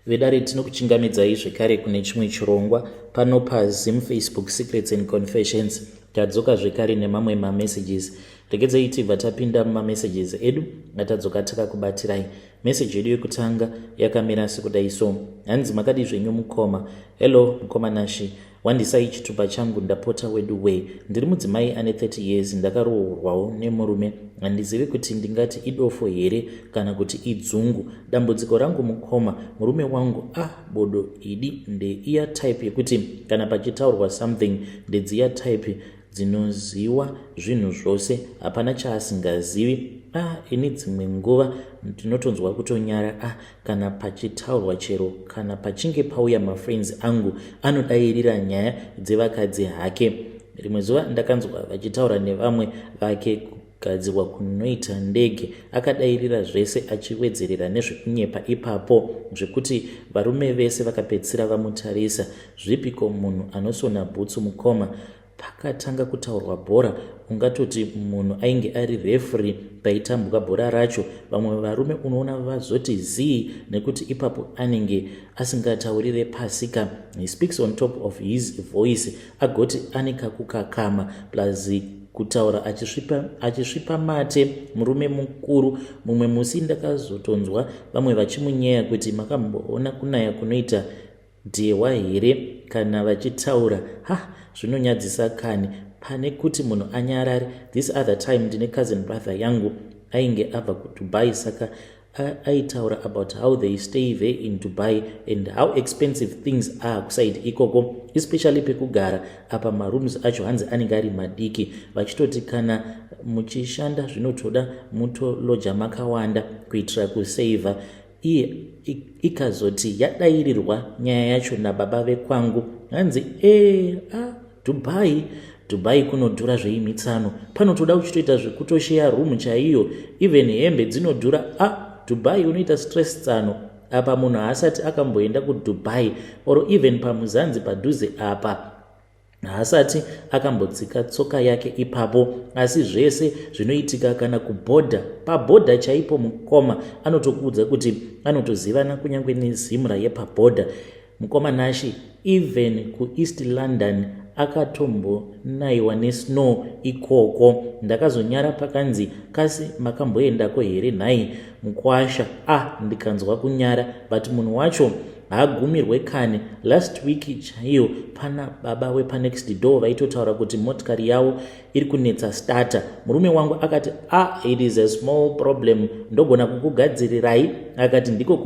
Vedare, tinokuchingamidzai zvekare kune chimwe chirongwa pano paZim Facebook Secrets and Confessions. Tadzoka zvekare nemamwe mamessages. Regedzai tibva tapinda mumamessages edu atadzoka takakubatirai. Message yedu yekutanga yakamira sekudai so. Hanzi, "Makadi zvenyu mukoma?" Hello mukoma Nashi. "Wandisai chitupa changu ndapota wedu wee. Ndiri mudzimai ane 30 years, ndakaroorwawo nemurume. Handizivi kuti ndingati idofo here kana kuti idzungu. Dambudziko rangu mukoma, murume wangu, ah, bodo idi. Ndeiya type yekuti kana pachitaurwa something, ndedziya type dzinoziwa zvinhu zvose, hapana chaasingazivi. Ah, ini dzimwe nguva ndinotonzwa kutonyara. Ah, kana pachitaurwa, chero kana pachinge pauya mafriends angu, anodayirira nyaya dzevakadzi hake. Rimwe zuva ndakanzwa vachitaura nevamwe vake kugadzirwa kunoita ndege. Akadayirira zvese achiwedzerera nezvekunyepa ipapo, zvekuti varume vese vakapedzisira vamutarisa. Zvipiko munhu anosona bhutsu mukoma? Pakatanga kutaurwa bhora, ungatoti munhu ainge ari referee paitambwa bhora racho. Vamwe varume unoona vazoti zii nekuti ipapo anenge asingataurire pasika. He speaks on top of his voice, agoti ane kakukakama, plus kutaura achisvipa mate. Murume mukuru. Mumwe musi ndakazotonzwa vamwe vachimunyeya kuti, 'Makamboona kunaya kunoita dhewa here kana vachitaura? Ha, zvinonyadzisa kani.' Pane kuti munhu anyarare. This other time ndine cousin brother yangu ainge abva kuDubai, saka aitaura about how they stay there in Dubai and how expensive things are kuside ikoko, especially pekugara. Apa marooms acho hanzi anenge ari madiki, vachitoti kana muchishanda zvinotoda mutoloja makawanda kuitira kuseivha. Iye ikazoti yadayirirwa nyaya yacho nababa vekwangu, hanzi, 'E a, Dubai, Dubai kunodhura zveimitsano. Panotoda uchitoita zvekutosheya room chaiyo. Even hembe dzinodhura. A, Dubai unoita stress tsano.' Apa munhu haasati akamboenda kuDubai or even pamuzanzi padhuze apa, haasati akambotsika tsoka yake ipapo. Asi zvese zvinoitika kana kubhodha, pabhodha chaipo mukoma, anotokuudza kuti anotozivana kunyange neZimra yepabhodha. Mukoma Nashi, even kuEast London akatombonaiwa nesnow ikoko. Ndakazonyara pakanzi, 'Kasi makamboendako here nhai mukwasha?' Ah, ndikanzwa kunyara. But munhu wacho haagumirwe kani. Last week chaiyo pana baba wepanext door vaitotaura kuti motikari yavo iri kunetsa starter. Murume wangu akati, 'Ah, it is a small problem, ndogona kukugadzirirai.' Akati ndiko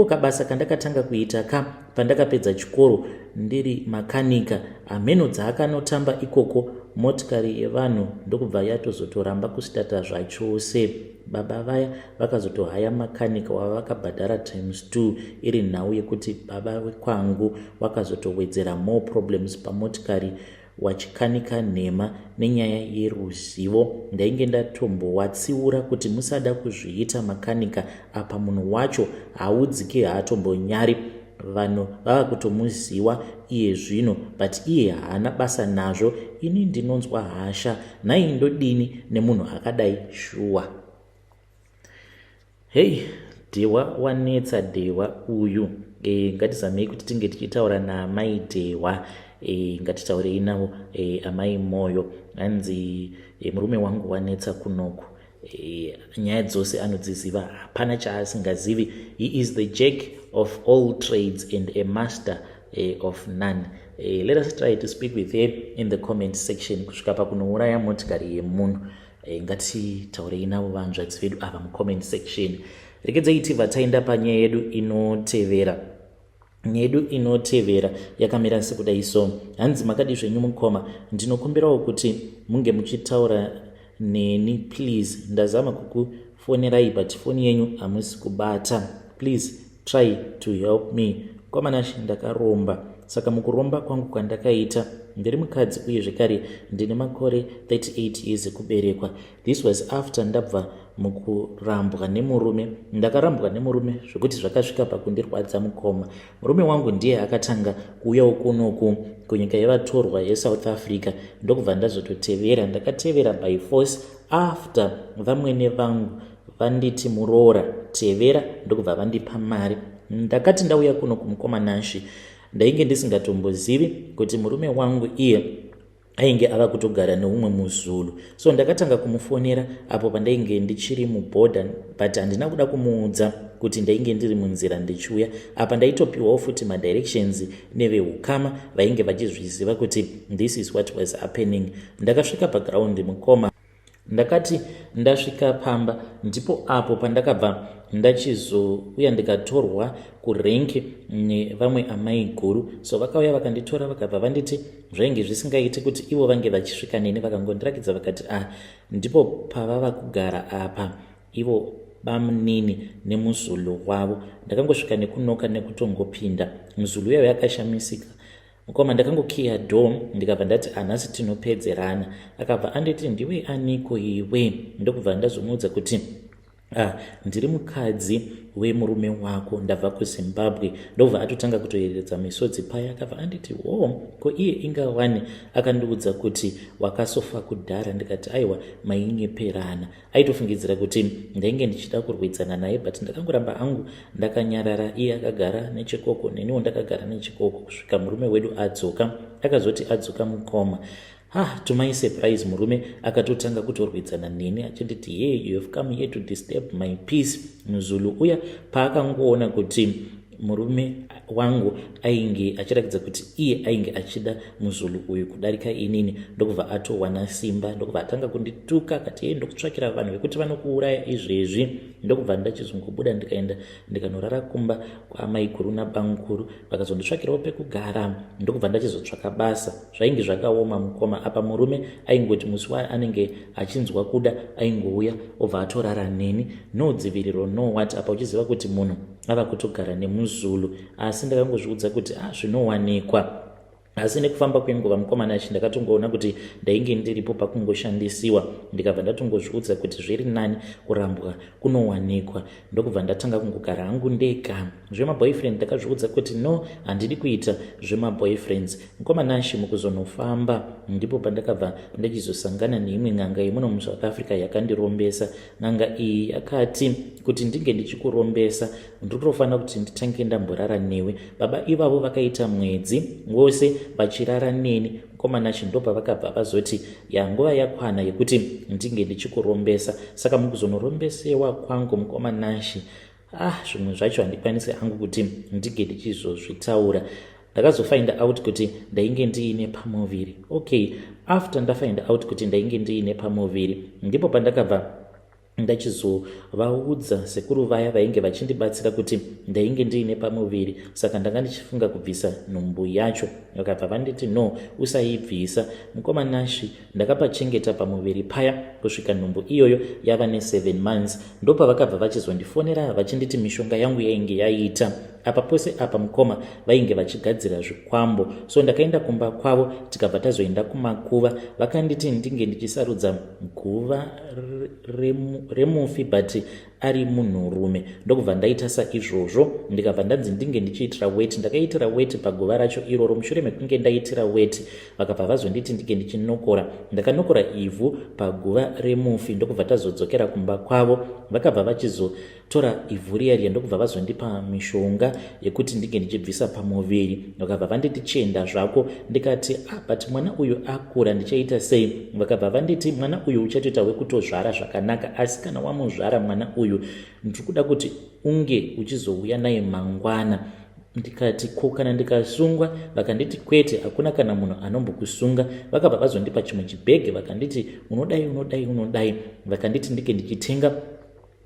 kabasa kandakatanga kuita ka pandakapedza chikoro, ndiri makanika. Hameno dzaakanotamba ikoko, motikari yevanhu ndokubva yatozotoramba kustata zvachose. Baba vaya vakazotohaya makanika wavakabhadhara times 2, iri nhau yekuti baba wekwangu wakazotowedzera more problems pamotikari, wachikanika nhema nenyaya yeruzivo. Ndainge ndatombowatsiura kuti musada kuzviita makanika. Apa munhu wacho haudzike, haatombonyari. Vanhu vava kutomuziwa iye zvino, but iye haana basa nazvo. Ini ndinonzwa hasha. Nhai, ndodini nemunhu akadai shuwa?" Hei, Dhewa wanetsa, Dhewa uyu. Ngatizamei kuti tinge tichitaura naamai Dhewa. Ngatitaurei navo. Amai Moyo, hanzi murume wangu wanetsa kunoku. Nyaya dzose anodziziva, hapana chaasingazivi. He is the jack of all trades and a master of none. Let us try to speak with her in the comment section. Kusvika pakunouraya motikari yemunhu. Ngatitaurei navo vanzvadzi vedu ava mucomment section. Regedzai tibva taenda panyaya yedu inotevera. Nyaya yedu inotevera yakamira sekudai so. Hanzi, "Makadi zvenyu mukoma? Ndinokumbirawo kuti munge muchitaura neni please. Ndazama kukufonerai but foni yenyu hamusi kubata. Please try to help me. Mukoma Nashi, ndakaromba. Saka mukuromba kwangu kwandakaita, ndiri mukadzi uye zvekare ndine makore 38 years ekuberekwa. This was after ndabva mukurambwa nemurume. Ndakarambwa nemurume zvekuti zvakasvika pakundirwadza mukoma. Murume wangu ndiye akatanga kuuyawo kunoku kunyika yevatorwa yeSouth Africa, ndokubva ndazototevera. Ndakatevera by force after vamwene vangu vanditi muroora. Tevera, ndokubva vandipa mari. Ndakati ndauya kuno kumukoma Nashi, ndainge ndisingatombozivi kuti murume wangu iye ainge ava kutogara neumwe muZulu. So ndakatanga kumufonera apo pandainge ndichiri mubhodha, but handina kuda kumuudza kuti ndainge ndiri munzira ndichiuya. Apa ndaitopiwawo futi madirections neveukama vainge vachizviziva kuti this is what was happening. Ndakasvika pagraundi, mukoma. Ndakati ndasvika pamba, ndipo apo pandakabva ndachizouya ndikatorwa kurenki nevamwe amai guru. So vakauya vakanditora, vakabva vanditi zvainge zvisingaiti kuti ivo vange vachisvika neni. Vakangondirakidza, vakati, "Ah, ndipo pavava kugara apa ivo bamunini nemuzulu wavo." Ndakangosvika nekunoka nekutongopinda. Muzulu uyayo akashamisika, mukoma. Ndakangokiya door, ndikabva ndati, "Anhasi tinopedzerana." Akabva anditi, "Ndiwe aniko iwe?" Ndokubva ndazomuudza kuti, "Ah, ndiri mukadzi wemurume wako, ndabva kuZimbabwe." Ndobva atotanga kutoyeredza misodzi paya. Akabva anditi, "Ho, ko iye ingawani akandiudza kuti wakasofa kudhara." Ndikati, "Aiwa, mainyeperana." Aitofungidzira kuti ndainge ndichida kurwidzana naye, but ndakangoramba hangu ndakanyarara. Iye akagara nechekoko, neniwo ndakagara nechekoko kusvika murume wedu adzoka. Akazoti adzoka, mukoma, ha, to my surprise, murume akatotanga kutorwidzana neni achinditi, "Hey, you have come here to disturb my peace." Muzulu uya paakangoona kuti murume wangu ainge achiratidza kuti iye ainge achida muzulu uyu kudarika inini, ndokubva atowana simba, ndokubva atanga kundituka. Akati, "Ei, ndokutsvakira vanhu vekuti vanokuuraya izvezvi." Ndokubva ndachizongobuda, ndikaenda ndikanorara kumba kwamaiguru nabamukuru. Vakazonditsvakirawo pekugara, ndokubva ndachizotsvaka basa. Zvainge zvakaoma, mukoma. Apa murume aingoti musi waanenge achinzwa kuda aingouya, obva atorara neni, no dziviriro, no what. Apa uchiziva kuti munhu ava kutogara nemuzulu. Asi ndakangozviudza kuti, "Ah, zvinowanikwa." Asi nekufamba kwenguva, mukomana achi, ndakatongoona kuti ndainge ndiripo pakungoshandisiwa. Ndikabva ndatongozviudza kuti zviri nani kurambwa kunowanikwa. Ndokubva ndatanga kungogara hangu ndega. Zvemaboyfriend, ndakazviudza kuti no, handidi kuita zvemaboyfriends. Mukomana ashi, mukuzonofamba ndipo pandakabva ndachizosangana neimwe n'anga yemuno muSouth Africa yakandirombesa. N'anga iyi yakati, "Kuti ndinge ndichikurombesa, ndinotofanira kuti nditange ndamborara newe." Baba ivavo vakaita mwedzi wose vachirara neni, mukomana. Ndopavakabva vazoti, "Yanguva yakwana yekuti ndinge ndichikurombesa." Saka mukuzonorombesewa kwangu, mukomanashi, ah, zvimwe zvacho handikwanisi hangu kuti ndinge ndichizozvitaura. Ndakazofind out kuti ndainge ndiine pamuviri. Okay, after ndafind out kuti ndainge ndiine pamuviri, ndipo pandakabva ndachizovaudza sekuru vaya vainge vachindibatsira kuti ndainge ndiine pamuviri, saka ndanga ndichifunga kubvisa nhumbu yacho. Vakabva vanditi, "No, usaibvisa." Mukomanashi, ndakapachengeta pamuviri paya kusvika nhumbu iyoyo yava ne7 months. Ndopavakabva vachizondifonera vachinditi mishonga yangu yainge yaita. Apa pose apa, mukoma, vainge vachigadzira zvikwambo. So ndakaenda kumba kwavo, tikabva tazoenda kumakuva. Vakanditi ndinge ndichisarudza guva remufi, but ari munhurume. Ndokubva ndaita saizvozvo, ndikabva ndanzi ndinge ndichiitira weti. Ndakaitira weti paguva racho iroro. Mushure mekunge ndaitira weti, vakabva vazonditi ndinge ndichinokora. Ndakanokora ivhu paguva remufi, ndokubva tazodzokera kumba kwavo. Vakabva vachizotora ivhu riya riya, ndokubva vazondipa mishonga yekuti ndinge ndichibvisa pamuviri. Vakabva vanditi, "Chienda zvako." Ndikati, "Ah, but mwana uyu akura, ndichaita sei?" Vakabva vanditi, "Mwana uyu uchatoita wekutozvara zvakanaka, asi kana wamuzvara mwana uyu, ndiri kuda kuti unge uchizouya naye mangwana." Ndikati, "Ko kana ndikasungwa?" Vakanditi, "Kwete, hakuna kana munhu anombokusunga." Vakabva vazondipa chimwe chibhege, vakanditi, "Unodai, unodai, unodai." Vakanditi ndike ndichitenga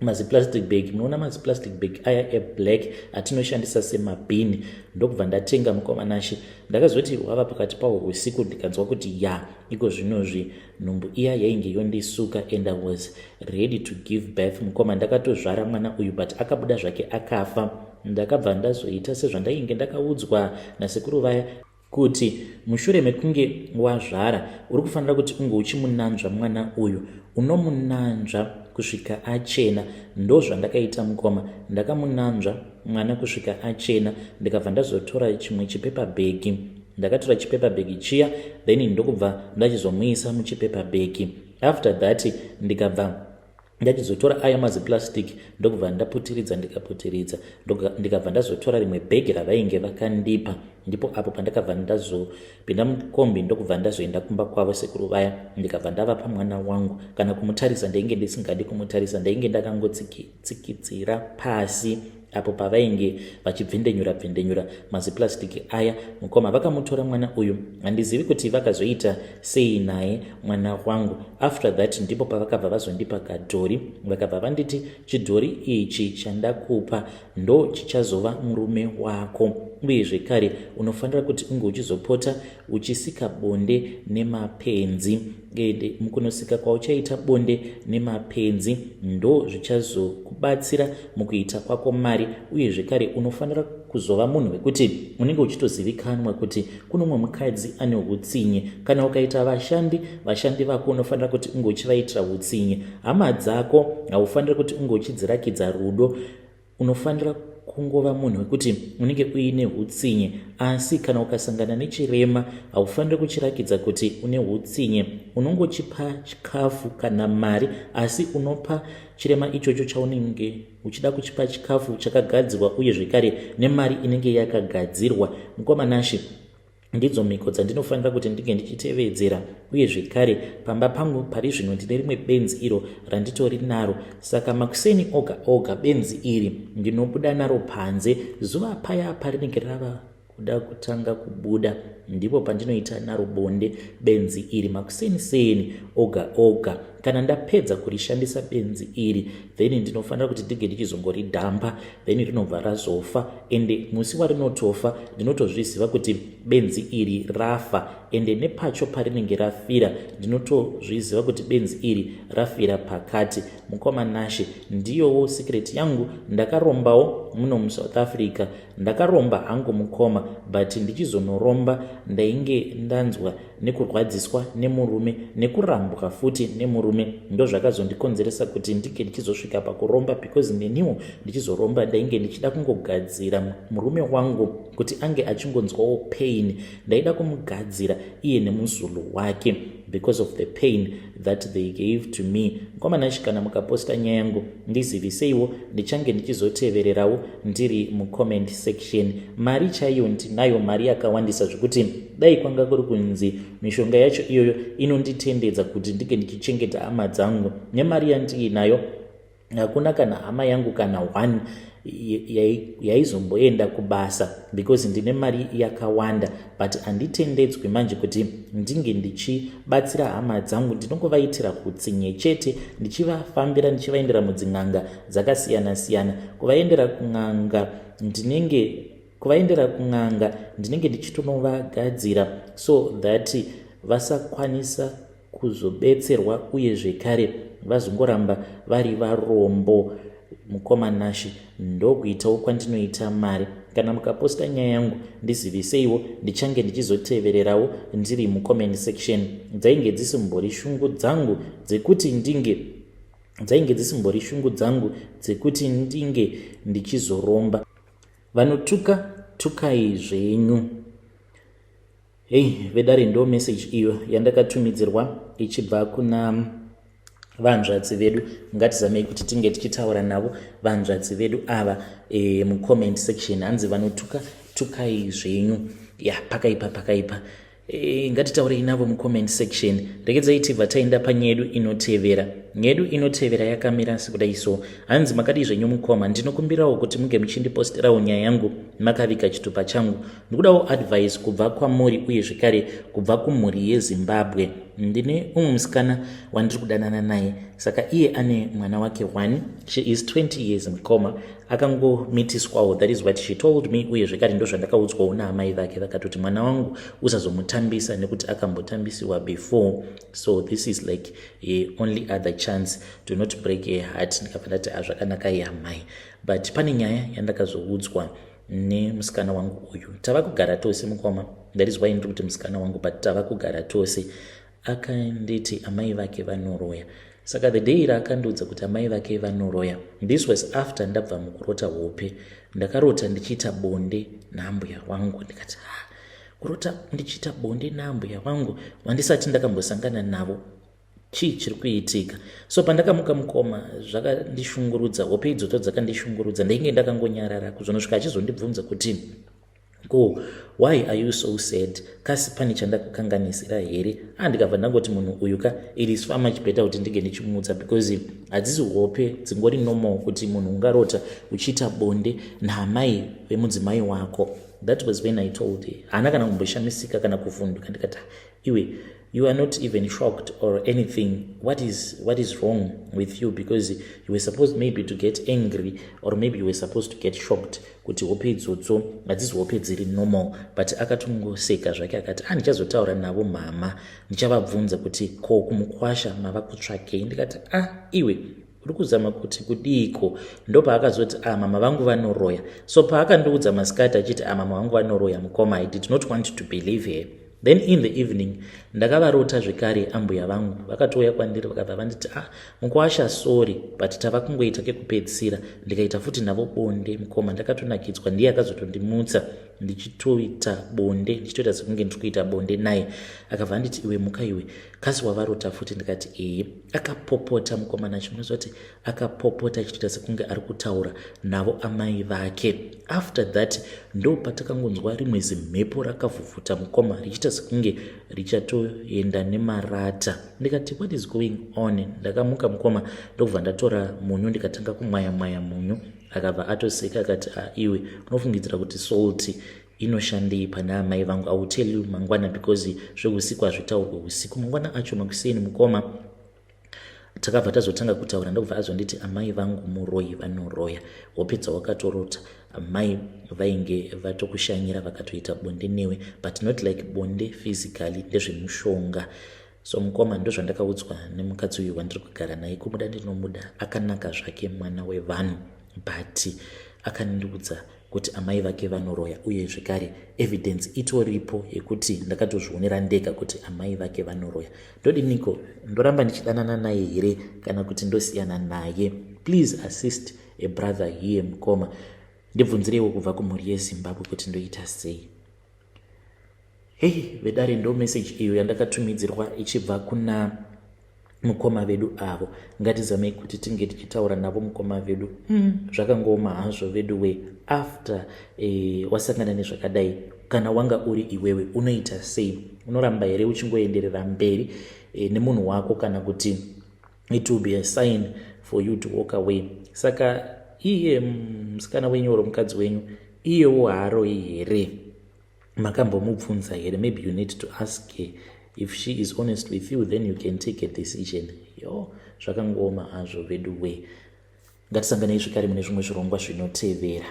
maziplastic bag. Munoona maziplastic bag aya eblack atinoshandisa semabhini. Ndokubva ndatenga, mukomanashi. Ndakazoti wava pakati pawo usiku, ndikanzwa kuti ya, iko zvinozvi nhumbu iya yainge yondisuka and I was ready to give birth. Mukoma, ndakatozvara mwana uyu, but akabuda zvake akafa. Ndakabva ndazoita sezvandainge ndakaudzwa nasekuru vaya kuti mushure mekunge wazvara, uri kufanira kuti unge uchimunanzva mwana uyu, unomunanzva kusvika achena. Ndo zvandakaita, mukoma. Ndakamunanzva mwana kusvika achena. Ndikabva ndazotora chimwe chipaper bag. Ndakatora chipaper bag chiya, then ndokubva ndachizomuisa muchipaper bag. After that, ndikabva Ndachizotora aya maziplastic, ndokubva ndaputiridza, ndikaputiridza, ndikabva ndazotora rimwe bhegi ravainge vakandipa. Ndipo apo pandakabva ndazopinda mukombi, ndokubva ndazoenda kumba kwavo sekuru vaya, ndikabva ndavapa mwana wangu. Kana kumutarisa ndainge ndisingadi kumutarisa, ndainge ndakangotsikitsira pasi apo pavainge vachibvendenyura bvendenyura maziplastic aya. Mukoma, vakamutora mwana uyu, handizivi kuti vakazoita sei naye mwana wangu. After that ndipo pavakabva vazondipa kadhori, vakabva vanditi, "Chidhori ichi chandakupa ndo chichazova murume wako, uye zvekare unofanira kuti unge uchizopota uchisika bonde nemapenzi. Ende mukunosika kwauchaita bonde nemapenzi ndo zvichazokubatsira mukuita kwako mari. Uye zvekare unofanira kuzova munhu wekuti unenge uchitozivikanwa kuti kuno mumwe mukadzi ane utsinye. Kana ukaita vashandi, vashandi vako unofanira kuti unge uchivaitira utsinye. Hama dzako haufaniri kuti unge uchidzirakidza rudo. Unofanira kungova munhu wekuti unenge uine utsinye, asi kana ukasangana nechirema haufaniri kuchirakidza kuti une utsinye. Unongochipa chikafu kana mari, asi unopa chirema ichocho chaunenge uchida kuchipa chikafu chakagadzirwa, uye zvekare nemari inenge yakagadzirwa." Mukoma Nashe, ndidzo mhiko dzandinofanira kuti ndinge ndichitevedzera. Uye zvekare pamba pangu pari zvino ndine rimwe benzi iro randitori naro. Saka makuseni oga oga benzi iri ndinobuda naro panze. Zuva paya parinenge rava kuda kutanga kubuda, ndipo pandinoita naro bonde benzi iri, makuseni seni oga oga. Kana ndapedza kurishandisa benzi iri, then ndinofanira kuti ndinge ndichizongoridhampa, then rinobva razofa. Ende musi warinotofa ndinotozviziva kuti benzi iri rafa, ende nepacho parinenge rafira ndinotozviziva kuti benzi iri rafira pakati. Mukoma Nashe, ndiyowo secret yangu. Ndakarombawo muno muSouth Africa, ndakaromba hangu mukoma, but ndichizonoromba ndainge ndanzwa nekurwadziswa nemurume, nekurambwa futi nemurume. Ndo zvakazondikonzeresa kuti ndinge ndichizosvika pakuromba, because neniwo ndichizoromba ndainge ndichida kungogadzira murume wangu kuti ange achingonzwawo pain. Ndaida kumugadzira iye nemuzulu wake because of the pain that they gave to me. Mukoma Nashe, kana mukaposta nyaya yangu ndiziviseiwo, ndichange ndichizotevererawo ndiri mucomment section. Mari chaiyo ndinayo, mari yakawandisa zvekuti dai kwanga kuri kunzi mishonga yacho iyoyo inonditendedza kuti ndinge ndichichengeta hama dzangu nemari yandiinayo, hakuna kana hama yangu kana one yaizomboenda kubasa, because ndine mari yakawanda. But handitendedzwi manje kuti ndinge ndichibatsira hama dzangu. Ndinongovaitira utsinye chete, ndichivafambira, ndichivaendera mudzin'anga dzakasiyana-siyana. Kuvaendera kun'anga ndinenge ndichitonovagadzira so that vasakwanisa kuzobetserwa, uye zvekare vazongoramba vari varombo. Mukoma Nashe, ndokuitawo kwandinoita mari. Kana mukaposta nyaya yangu ndiziviseiwo, ndichange ndichizotevererawo ndiri mucomment section. Dzainge dzisimbori shungu dzangu dzekuti ndinge ndichizoromba. Vanotuka, tukai zvenyu. Hei vedare, ndo message iyo yandakatumidzirwa ichibva kuna vanzvadzi vedu. Ngatizamei kuti tinge tichitaura navo vanzvadzi vedu ava mucomment section. Hanzi vanotuka, tukai zvenyu. Ya, pakaipa, pakaipa. Ngatitaurei navo mucomment section. Regedzai tibva taenda panyedu inotevera. Nyedu inotevera yakamira sekudai so. Hanzi, "Makadii zvenyu mukoma? Ndinokumbirawo kuti munge muchindiposterawo nyaya yangu makaviga chitupa changu. Ndikudawo advice kubva kwamuri, uye zvekare kubva kumhuri yeZimbabwe. Ndine umwe musikana wandiri kudanana naye. Saka iye ane mwana wake one. She is 20 years, mukoma. Akangomitiswawo, that is what she told me, uye zvekare ndo zvandakaudzwawo naamai vake. Vakatoti mwana wangu usazomutambisa nekuti akambotambisiwa before, so this is like a only other chance. Do not break a heart." Ndikabva ndati, "Azvakanaka yamai." But pane nyaya yandakazoudzwa nemusikana wangu uyu. Tava kugara tose, mukoma. That is why ndiri kuti musikana wangu, but tava kugara tose. Akanditi amai vake vanoroya. Saka the day raakandiudza kuti amai vake vanoroya, this was after ndabva mukurota hope. Ndakarota ndichiita bonde naambuya wangu. Ndikati, "Ha, kurota ndichiita bonde naambuya wangu vandisati ndakambosangana navo." Chii chiri kuitika? So pandakamuka mukoma, zvakandishungurudza, hope idzodzo dzakandishungurudza. Ndainge ndakangonyarara kuzonosvika achizondibvunza kuti, "Ko why are you so sad? Kasi pane chandakukanganisira here?" Ah, ndikabva ndangoti munhu uyu ka, it is far much better kuti ndinge ndichimutsa, because hadzisi hope dzingori normal kuti munhu ungarota uchiita bonde naamai vemudzimai wako. That was when I told her. Haana kana kumboshamisika kana kuvhunduka. Ndikati, "Iwe, you are not even shocked or anything. What is wrong with you? Because you were supposed maybe to get angry or maybe you were supposed to get shocked kuti hope idzodzo hadzisi hope dziri normal." But akatongoseka zvake akati, "Ah, ndichazotaura navo mama, ndichavabvunza kuti ko kumukwasha mava kutsvakei." Ndikati, "Ah, iwe uri kuzama kuti kudiiko?" Ndopaakazoti, "Ah, mama vangu vanoroya." So paakandiudza masikati achiti, "Ah, mama vangu vanoroya," mukoma, I did not want to believe her. Then in the evening ndakavarota zvekare ambuya vangu. Vakatouya kwandiri vakabva vanditi, "Ah, mukwasha, sorry, but tava kungoita kekupedzisira." Ndikaita futi navo bonde mukoma, ndakatonakidzwa. Ndiye akazotondimutsa ndichitoita bonde, ndichitoita sekunge ndiri kuita bonde naye. Akabva anditi, "Iwe, muka iwe, kasi wavarota futi?" Ndikati, "Ee." Akapopota mukomana, chimunoziva kuti akapopota achitoita sekunge ari kutaura navo amai vake. After that ndo patakangonzwa rimwe zimhepo rakavhuvhuta mukoma, richiita sekunge richatoenda nemarata. Ndikati, "What is going on?" Ndakamuka mukoma, ndokubva ndatora munyu, ndikatanga kumwaya mwaya munyu. Akabva atoseka akati, "Ah, iwe unofungidzira kuti salt inoshandei pana amai vangu? I will tell you mangwana, because zveusiku hazvitaurwe usiku." Mangwana acho makuseni mukoma, takabva tazotanga kutaura, ndokubva azonditi, "Amai vangu muroi, vanoroya. Hope dzawakatorota, amai vainge vatokushanyira, vakatoita bonde newe, but not like bonde physically, ndezvemushonga." So mukoma, ndozvandakaudzwa nemukadzi uyu wandiri kugara naye. Kumuda ndinomuda, akanaka zvake mwana wevanhu, but akandiudza kuti amai vake vanoroya. Uye zvekare evidence itoripo yekuti ndakatozvionera ndega kuti amai vake vanoroya. Ndodiniko? Ndoramba ndichidanana naye here kana kuti ndosiyana naye? Please assist a brother here mukoma. Ndibvunzireiwo kubva kumhuri yeZimbabwe kuti ndoita sei. Hei vedare, ndo message iyo yandakatumidzirwa ichibva kuna mukoma vedu avo. Ngatizamei kuti tinge tichitaura navo mukoma vedu. Zvakangooma hazvo vedu we. After wasangana nezvakadai, kana wanga uri iwewe unoita sei? Unoramba here uchingoenderera mberi nemunhu wako, kana kuti it will be a sign for you to walk away? Saka iye musikana wenyu oro mukadzi wenyu, iyewo haaroi here? Makambomubvunza here? Maybe you need to ask her. If she is honest with you, then you can take a decision. Yo, zvakangooma hazvo vedu we. Ngatisanganei zvekare mune zvimwe zvirongwa zvinotevera.